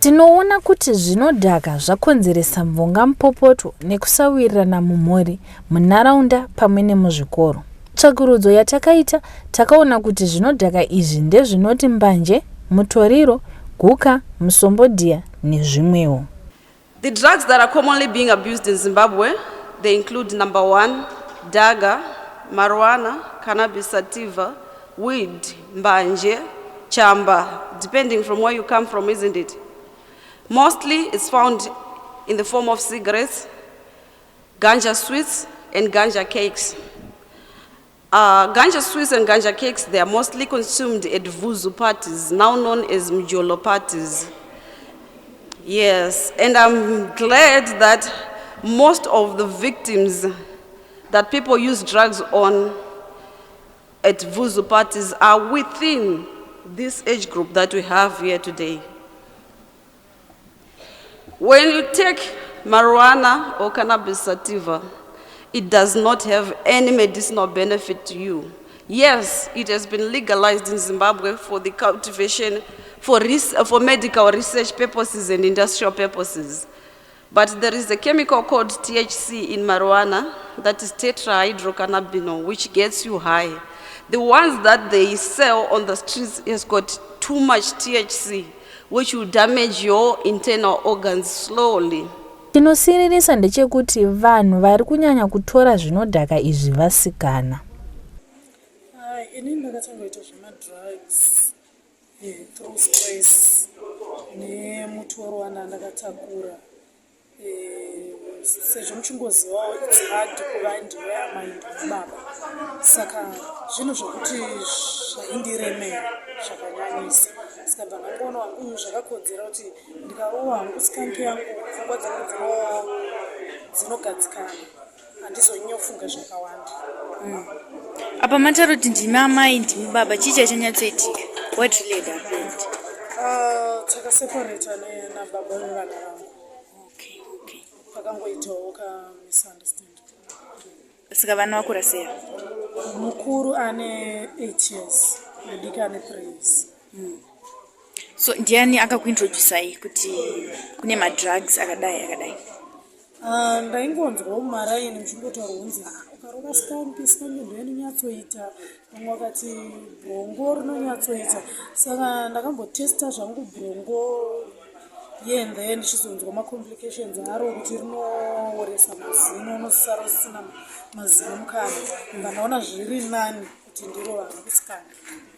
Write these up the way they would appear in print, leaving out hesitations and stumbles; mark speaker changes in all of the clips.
Speaker 1: Tinoona kuti zvinodhaka zvakonzeresa mvongamupopoto nekusawirirana mumhuri, munharaunda pamwe nemuzvikoro. Tsvakurudzo yatakaita takaona kuti zvinodhaka izvi ndezvinoti mbanje, mutoriro, guka, musombodhiya nezvimwewo.
Speaker 2: The drugs that are commonly being abused in Zimbabwe, they include number one, dagga, marijuana, cannabis sativa, weed, mbanje, chamba, depending from where you come from, isn't it? Mostly it's found in the form of cigarettes, ganja sweets, and ganja cakes. Ganja sweets and ganja cakes, they are mostly consumed at Vuzu parties, now known as Mjolo parties. Yes, and I'm glad that most of the victims that people use drugs on at Vuzu parties are within this age group that we have here today. When you take marijuana or cannabis sativa, it does not have any medicinal benefit to you. Yes, it has been legalized in Zimbabwe for the cultivation, for medical research purposes and industrial purposes. But there is a chemical called THC in marijuana, that is tetrahydrocannabinol, which gets you high. The ones that they sell on the streets has got too much THC, which will damage your internal organs slowly.
Speaker 1: Chinosiririsa ndechekuti vanhu vari kunyanya kutora zvinodhaka izvi vasikana.
Speaker 3: Hai, inini ndakatanga kuita zvemadrugs through stress nemutoro wanda ndakatakura, sezvo muchingozivawo it's hard kuva ndiwe amai, ndiwe baba, saka zvinhu zvokuti zvaindiremera zvakanyanyisa. Saka bva ndangoona hangu zvakakodzera kuti ndikarohwa hangu skunk yangu, pfungwa dzangu dzinogadzikana, handizonyanyofunga zvakawanda.
Speaker 4: Apa mataura kuti ndimi amai, ndimi baba. Chii chachanyatsoitika? What really had happened?
Speaker 3: Ah, takaseparata nababa vevana vangu. Pakangoitawo kamisunderstand.
Speaker 4: Saka vana vakura sei?
Speaker 3: Mukuru ane 8 years, mudiki ane 3 years.
Speaker 4: So ndiani akakuintroducai kuti kune madrugs akadai akadai?
Speaker 3: Ah, ndaingonzwawo mumaraini muchingotaurwa kunzi, "Ah, ukarova skunk, skunk ndo inonyatsoita." Vamwe vakati brongo rinonyatsoita. Saka ndakambotesta zvangu brongo here and there, ndichizonzwa macomplications aro kuti rinooresa mazino, unosara usina mazino mukanwa. Ndandaona zviri nani kuti ndirova hangu skunk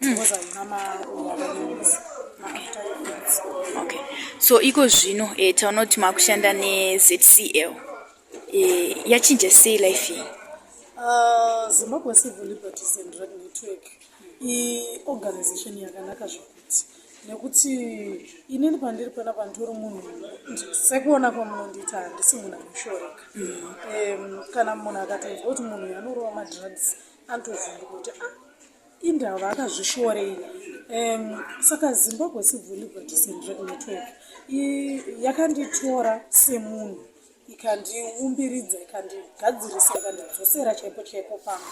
Speaker 3: because haina mauya akanyanyisa, maafter effects.
Speaker 4: Okay, so iko zvino taona kuti makushanda neZCL. Yachinja sei life iyi?
Speaker 3: Zimbabwe Civil Liberties and Drug Network iorganization yakanaka zvokuti, nekuti inini pandiri panapa nditori munhu, sekuona kwamunondiita, handisi munhu anoshoreka. Kana munhu akatonzwa kuti munhu uyu anorova madrugs, anotovhunduka kuti, "Ah, indava akazvishorei?" Saka Zimbabwe Civil Liberties and Drug Network yakanditora semunhu, ikandiumbiridza, ikandigadzirisa, ikandidzosera chaipo chaipo pamwe.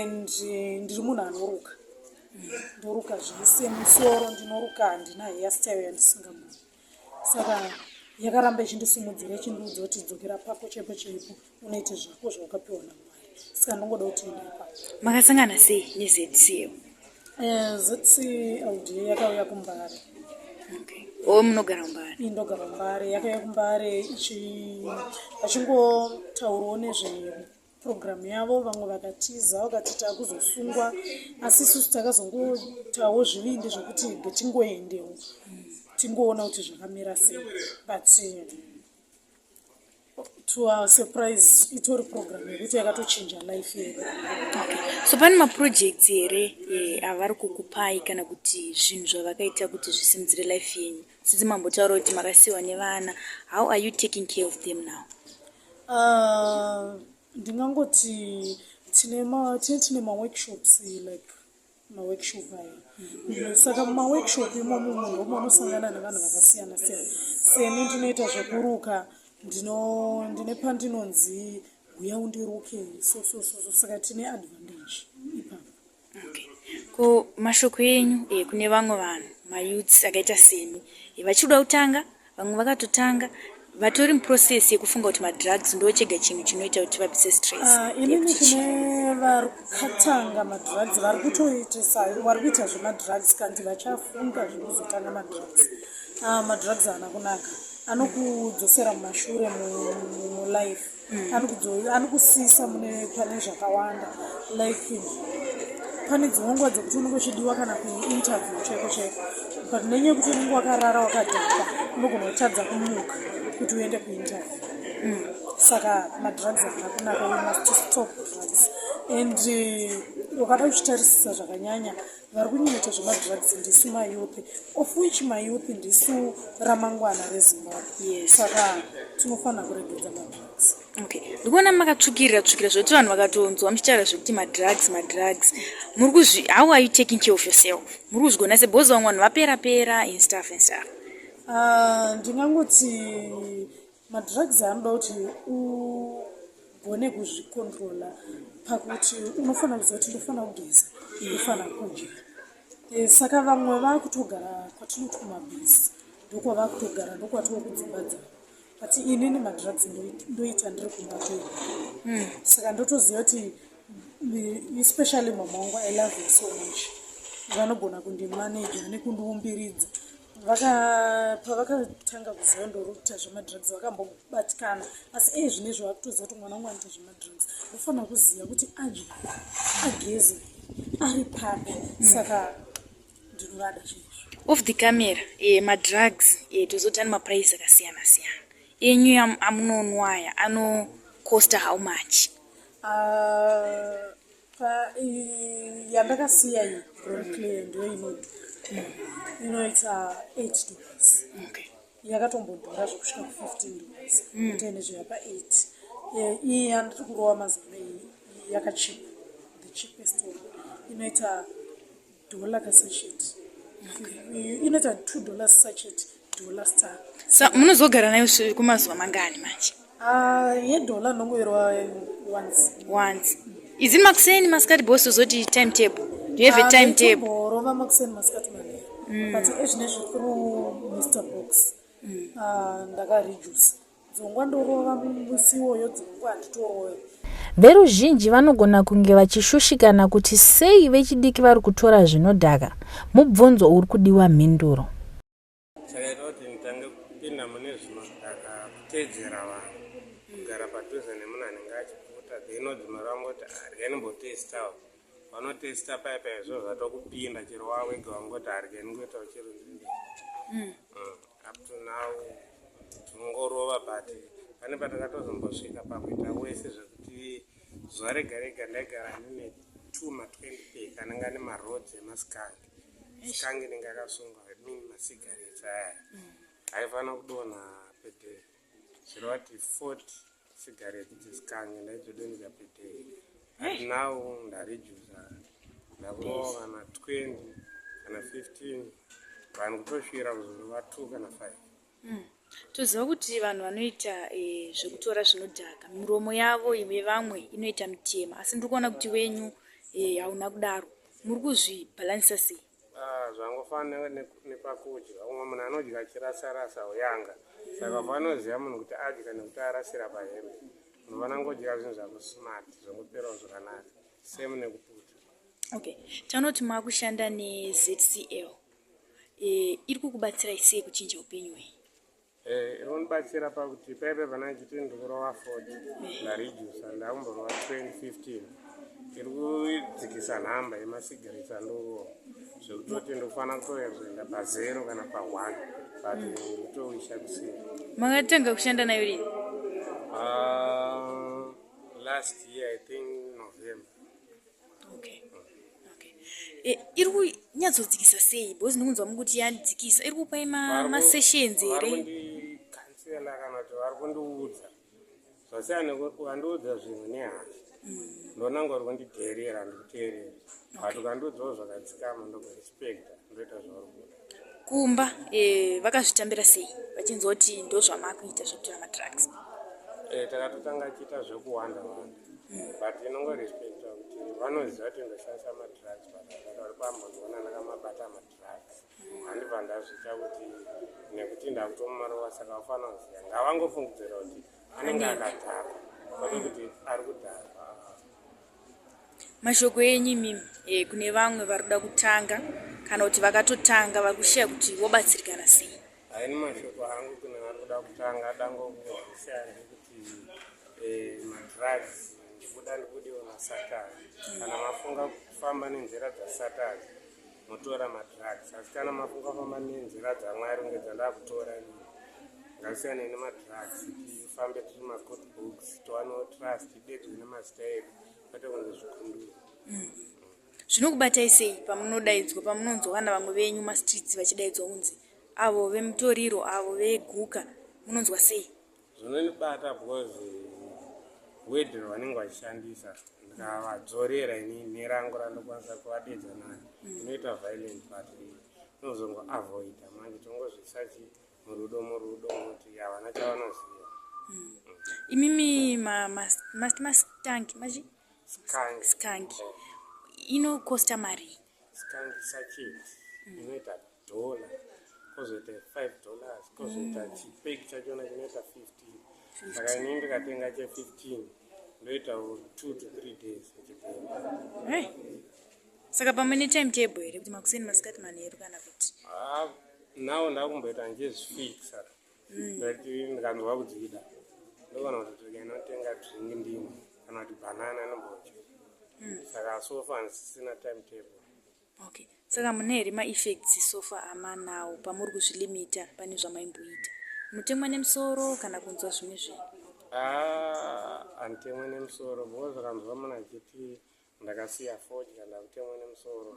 Speaker 3: And ndiri munhu anoruka, ndoruka zvese musoro, ndinoruka, handina hairstyle yandisingagoni. Saka yakaramba ichindisimudzira, ichindiudza kuti dzokera pako chaipo chaipo, unoite zvako zvawakapiwa naMwari. Saka ndongoda kutenda ipapo.
Speaker 4: Makasangana sei neZCL?
Speaker 3: ZCLD yakauya kuMbare.
Speaker 4: Okay, o munogara muMbare?
Speaker 3: Indogara Mbare. Yakauya kuMbare vachingotaurawo nezvepurogiramu yavo. Vamwe vakatiza, vakati taakuzosungwa, asi isusu takazongotawo zvivindi zvekuti ngatingoendewo tingoona kuti zvakamira sei. But to our surprise, itori program yekuti yakatochinja life yedu.
Speaker 4: Okay, so pane maprojects here avari kukupai kana kuti zvinhu zvavakaita kuti zvisimudzire life yenyu? Since mambotaura kuti makasiyiwa nevana, how are you taking care of them now?
Speaker 3: Ndingangoti tine maworkshops, like maworkshop aya. Saka mumaworkshop imomo munhu unosangana nevanhu vakasiyana siyana. Seni ndinoita zvekuruka, ndine pandinonzi uya undiruke, so so so so. Saka tine advantage ipapo.
Speaker 4: Okay, ko mashoko enyu kune vamwe vanhu, mayouths akaita semi? Vachiri kuda kutanga, vamwe vakatotanga, vatori muprocess yekufunga kuti madrugs ndo chega chinhu chinoita kuti vabvise stress.
Speaker 3: Inini kune vari kutanga madrugs, vari kutoitisa, vari kuita zvemadrugs kanti vachafunga zvekuzotanga madrugs. Madrugs haana kunaka, anokudzosera mumashure mulife, anokusisa mune pane zvakawanda. Like pane dzimwe nguva dzekuti unenge uchidiwa kana kuinterview chaiko chaiko, but nenyaya yekuti unenge wakarara wakadhakwa, unogona kutadza kumuka kuti uende kuinterview. Saka madrugs haana kunaka. We must stop drugs. And ukada kuchitarisisa zvakanyanya, vari kunyanyoita zvemadrugs ndisu mayouth, of which mayouth ndisu ramangwana reZimbabwe. Saka tinofanira kuregedza madrugs.
Speaker 4: Okay, ndikuona makatsvukirira tsvukira zvekuti vanhu vakatonzwa muchitaura zvekuti madrugs, madrugs, muri kuzvi, how are you taking care of yourself? Muri kuzvigona se? Because vamwe vanhu vapera pera and stuff and stuff.
Speaker 3: Ndingangoti madrugs anoda kuti ugone kuzvicontrola, pakuti unofanira kuziva kuti ndofanira kugeza, ndofanira kudya. Saka vamwe vakutogara kwatinoti kumabhisi, ndokwavakutogara, ndokwatova kudzimba dzavo. But inini madrugs ndoita ndiri kumba kwedu. Saka ndotoziva kuti especially mama wangu, I love her so much, vanogona kundimaneja nekundiumbiridza. Pavakatanga kuziva ndorikuita zvemadrugs, vakambobatikana, asi iye zvinezvi vakutoziva kuti mwana wangu anoita zvemadrugs, ndofanira kuziva kuti adye, ageze, ari papi. Saka ndinovada chaizvo.
Speaker 4: Off the camera, madrugs, tozoti ane maprice akasiyana siyana. Enyu amunonwa aya anocosta how much?
Speaker 3: Yandakasiya iyi, Broncleer, ndo inodhura, inoita $8. Yakatombodhura zvekusvika ku$15, itaine pa 8. Iyi yandiri kurova mazuva ano iyi yakachipa, the cheapest one inoita dollar kasachet, inoita $2 sachet, dollar star.
Speaker 4: Sa munozogara nayo kwemazuva mangani manje?
Speaker 3: Ah, yedollar ndongoirwa once.
Speaker 4: Once idzi makuseni, masikati? Boss, uzoti timetable, do you have a timetable?
Speaker 3: Rova makuseni, masikati, manheru, but ezvinezvi through Mr Box, ah, ndakareduce dzongwa, ndorova musi iwoyo, dzongwa handitorove.
Speaker 1: Veruzhinji vanogona kunge vachishushikana kuti sei vechidiki vari kutora zvinodhaka. Mubvunzo uri kudiwa mhinduro.
Speaker 5: Chakaita kuti nditange kupinda mune zvinodhaka kuteedzera vanhu, kugara padhuze nemunhu anenge achiputa. Then odzimara vangoti, "Arya, ndimbotestawo." Vanotesta paya paya, zvo zvatokupinda. Chero wawega wangoti, "Arya, ndingoitawo chero ndiri." Up to now tinongorova, but pane patakatozombosvika pakuita wese zvekuti zuva rega rega ndaigara ndine two ma20 pack anenge ane marods emaskunk. Skunk inenge akasungwa, mean masigarettes aya aifanira kudonha per day, zvireva kuti 40 cigarettes dzeskunk ndaidzodonhedza per day. But now ndaredusa, ndakurova kana 20 kana 15, vanhu kutosvira kuzorova 2 kana 5.
Speaker 4: Toziva kuti vanhu vanoita zvekutora zvinodhaka, miromo yavo yevamwe inoita mitema, asi ndiri kuona kuti wenyu hauna kudaro. Muri kuzvibhalansisa sei?
Speaker 5: Ah, zvangofanana nepakudya. Umwe munhu anodya achirasa rasa uyanga, saka fanoziva munhu kuti adya nekuti arasira pahembe. Unofanira ngodya zvinhu zvako smart, zvongoperawo zvakanaka, same nekuputa.
Speaker 4: Okay, taona kuti maakushanda neZCL. Iri kukubatsirai sei kuchinja upenyu hwenyu?
Speaker 5: Inondibatsira pakuti paipe pana chiti ndikurova 40, ndaredusa, ndakumborova 2015. Iri kudzikisa nhamba yemasigarettes andorova, zvekutoti ndofanira kutozoenda pazero kana pa1, but ndikutowisha kusiya.
Speaker 4: Makatanga kushanda nayo rini?
Speaker 5: Last year, I think November.
Speaker 4: Okay. Iri kunyatsodzikisa sei? Because ndikunzwa mukuti yadzikisa. Iri kupai masessions
Speaker 5: Vari
Speaker 4: here?
Speaker 5: Kundicounsela kana kuti vari kundiudza zvasiyana nekuvandiudza zvinhu nehasha, ndonanga uri kundidherera, ndikuteerera, but ukandiudzawo zvakadzikama, ndokurespecta, ndoita zvauri kuda.
Speaker 4: Kumba vakazvitambira sei vachinzwa kuti ndo zvamakuita zvekutora madrugs?
Speaker 5: Takatotanga chiita zvekuwanda wanda, but inongorespecta. kuti vanoziva kuti ndoshandisa madrugs, but havati vari kwambondiona ndakamabata madrugs. Handibva ndazviita kuti nekuti ndakutomumarova, saka vafanira kuziva, ngavangofungidzira kuti anenge akadhakwa, kwete kuti ari kudhakwa.
Speaker 4: Mashoko enyu imimi kune vamwe vari kuda kutanga kana kuti vakatotanga vari kushaya kuti vobatsirikana sei?
Speaker 5: Haini, mashoko angu kune vari kuda kutanga dangokushaya ndekuti madrugs ndikuda ndikudiwa naSatani. Kana mafunga kufamba nenzira dzaSatani, motora madrugs, asi kana mafunga kufamba nenzira dzaMwari kunge dzandakutora inini, ngasiyane nemadrugs, tifambe tiri magood books, tiwanewo trust, tidedzwe nemazita edu, kwete kunge zvikunduru.
Speaker 4: Zvinokubatai sei pamunodaidzwa, pamunonzwa kana vamwe venyu mastreets vachidaidzwa kunzi avo vemutoriro, avo veguka, munonzwa sei?
Speaker 5: Zvinondibata because word ravanenge vachishandisa, ndikavadzorera ini nerangu randokwanisa kuvadedza nayo, inoita violent, but inozongoavoida manje, tongozvisa chi murudo, murudo, kuti havana chavanoziva.
Speaker 4: Imimi mastank machi?
Speaker 5: Skank.
Speaker 4: Skank inokosta mari?
Speaker 5: Skank sachet inoita dollar, kozoita $5, kozoita chipack chachona chinoita 15. Saka inini ndikatenga che15 ndoita 2 to 3 days ndichipenda.
Speaker 4: Hey. Saka pamwe netime table here kuti makuseni, masikati, manheru, kana kuti?
Speaker 5: Ah, nawo ndakumboita ndichizvifixa but ndikanzwa kudzida ndogona kuti ndikainotenga drink ndimwe kana kuti banana inombodya. Saka so far ndisisina time table.
Speaker 4: Okay, saka mune here maeffects so far amanawo pamuri kuzvilimita pane zvamaimboita? Munotemwa nemusoro kana kunzwa zvimwe zvinhu?
Speaker 5: Ah, handitemwe nemusoro because ukanzwa munhu achiti ndakasiya fodya ndakutemwa nemusoro,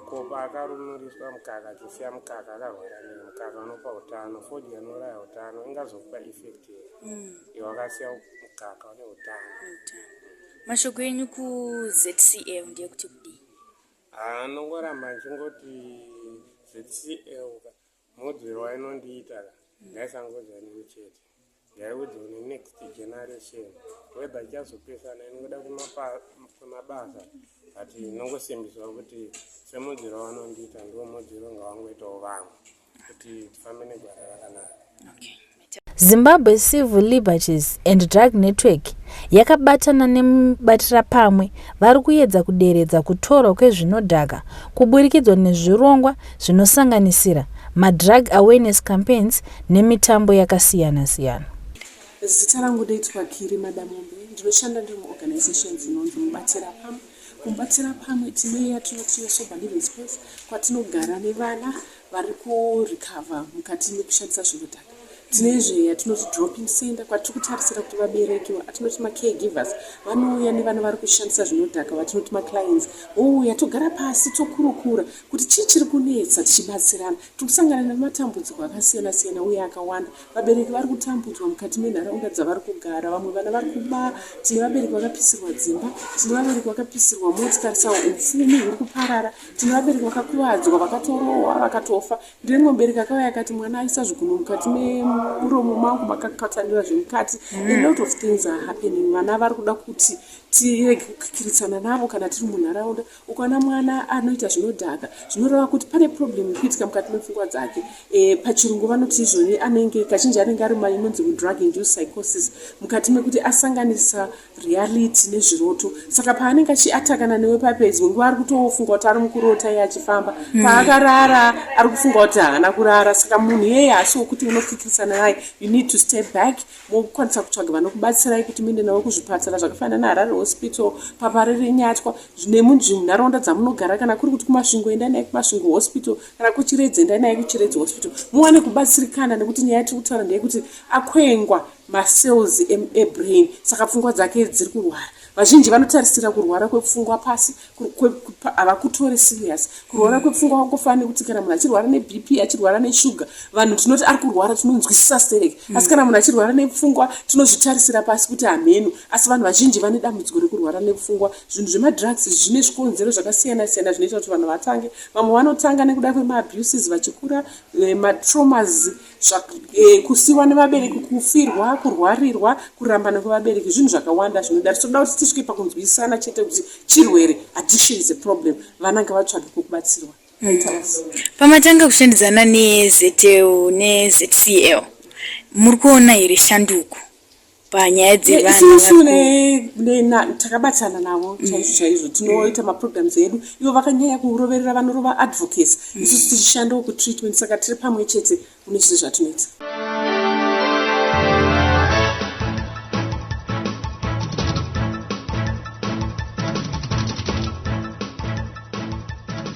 Speaker 5: kopa akarumuriswa mukaka achisiya mukaka akarwara nei? Mukaka unopa utano, fodya inouraya utano, ingazokupa effect here iwe wakasiya mukaka une utano?
Speaker 4: Utano. Mashoko enyu kuZCL ndeyekuti kudii?
Speaker 5: Anongoramba ndichingoti ZCL ka, mudziro wainondiita ka, ngaisangodza neni chete, ngaiudzewo nenext generation. Whether ichazopesana inongoda kwemabasa, but inongosimbiswa kuti semudziro wavanondiita ndiwo mudziro ngawangoitawo vamwe, kuti tifambe negwara rakanaka.
Speaker 4: Okay.
Speaker 1: Zimbabwe Civil Liberties and Drug Network yakabatana nemubatira pamwe vari kuedza kuderedza kutorwa kwezvinodhaka kuburikidzwa nezvirongwa zvinosanganisira madrug awareness campaigns nemitambo yakasiyana-siyana.
Speaker 6: Zita rangu ndoitwa Kiri Madamombe. Ndinoshanda ndiri muorganization dzinonzi Mubatira Pamwe. Kumubatira Pamwe tine yatinoti Sober Living Space, kwatinogara nevana vari kurecover mukati mekushandisa zvinodhaka. Tinezve yatinoti drop-in center, kwatiri kutarisira kuti vabereki atinoti macaregivers vanouya nevana vari kushandisa zvinodhaka, vatinoti maclients, vouya togara pasi tokurukura kuti chii chiri kunetsa, tichibatsirana. Tiri kusangana nematambudziko akasiyana siyana uye akawanda. Vabereki vari kutambudzwa mukati menharaunda dzavari kugara, vamwe vana vari kuba. Tine vabereki vakapisirwa dzimba, tine vabereki vakapisirwa motikari, saka upfumi huri kuparara. Tine vabereki vakakuvadzwa, vakatorohwa, vakatofa. Ndine mumwe mubereki akauya akati mwana aisa zvigunwe mukati memuromo mangu, makakatanira zvemukati. A lot of things are happening. Vana vari kuda kuti tirege kukikiritsana navo kana tiri munharaunda. Ukaona mwana anoita zvinodhaka, zvinoreva kuti pane problem iri kuitika mukati mepfungwa dzake. Pachirungu vanoti izvoni anenge kazhinji anenge ari mainonzi mudrug induced psychosis, mukati mekuti asanganisa reality nezviroto. Saka paanenge achiatakana newe papedzwe nguva, ari kutofunga kuti ari mukurota iye achifamba. Paakarara ari kufunga kuti haana kurara. Saka munhu iyeye haasi wokuti unokikirisana naye. You need to step back, mokwanisa kutsvaga vanokubatsirai kuti muende navo kuzvipatara zvakafanana neHarare Hospital, paParirenyatwa, nemunharaunda dzamunogara. Kana kuri kuti kuMasvingo, endai naye kuMasvingo Hospital. Kana kuChiredzi, endai naye kuChiredzi Hospital, muwane kubatsirikana, nekuti nyaya yatiri kutaura ndeyekuti akwengwa macells ebrain, saka pfungwa dzake dziri kurwara. Vazhinji vanotarisira kurwara kwepfungwa pasi, havakutori serious. Kurwara kwepfungwa kwangofanira nekuti kana munhu achirwara neBP, achirwara neshuga, vanhu tinoti ari kurwara, tinonzwisisa stereki. Asi kana munhu achirwara nepfungwa, tinozvitarisira pasi kuti hameno. Asi vanhu vazhinji vane dambudziko rekurwara nepfungwa. Zvinhu zvemadrugs zvine zvikonzero zvakasiyana siyana zvinoita kuti vanhu vatange. Vamwe vanotanga nekuda kwemaabuses vachikura, matraumas. Eh, kusiwa nevabereki, kufirwa, kurwarirwa, kurambana kwevabereki, zvinhu zvakawanda zvinodaro. Tinoda kuti tisvike pakunzwisana chete kuti chirwere, addiction is a problem. Vana ngavatsvage kwekubatsirwa.
Speaker 4: Pamatanga kushandidzana neZL neZCL, muri kuona here shanduko panyaya
Speaker 6: dzevanhu? Takabatana navo chaizvo chaizvo. Tinoita maprograms edu, ivo vakanyanya kuroverera, vanorova advocacy, isusu tichishandawo kutreatment, saka tiri pamwe chete mune zvese zvatinoita.